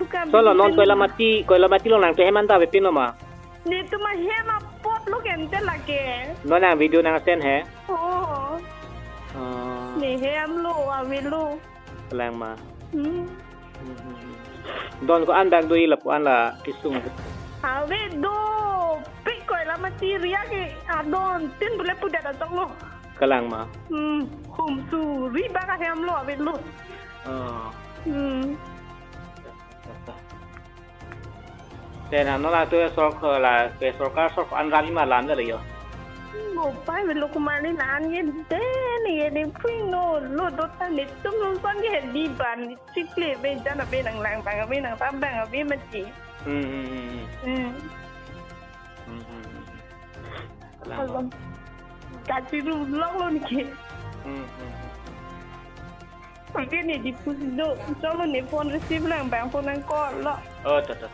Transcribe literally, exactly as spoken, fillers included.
Kam So lo non bikin Koilamati, Koilamati along nangtum hem anta avepin lo ma? Netum ahem apot lo kente lake. Non nang video nang send he? Oh. Ah, Ne hem lo, avelo. Kalang ma. Hmm. Hmm, hmm, hmm. Don ko-an bak do-i lapu-an la kesung. Ave do, pik Koilamati area ke adon tin bule pudet ajok lo. Kalang ma. Hmm, hum suri bak ahem lo avelo. Oh. Hmm. Te na non la tu sorkar la ke sorkar sorkar an rali ma lam le yo. Mo pai velo kumani nan ye den ye ni pui no lo do ta netum lo son ye di ban ni chikle be jan ave nang lang bang ave nang tam bang ave mati. Hmm, hmm, hmm, hmm. Hmm. Hmm, hmm, hmm. Kalang ma. Alom. Kachi ru lok lo ni ke. Hmm, hmm, hmm. Oke ni di pus do. Cholo ni phone receive lang bang phone nang call lo. Oh, to, to.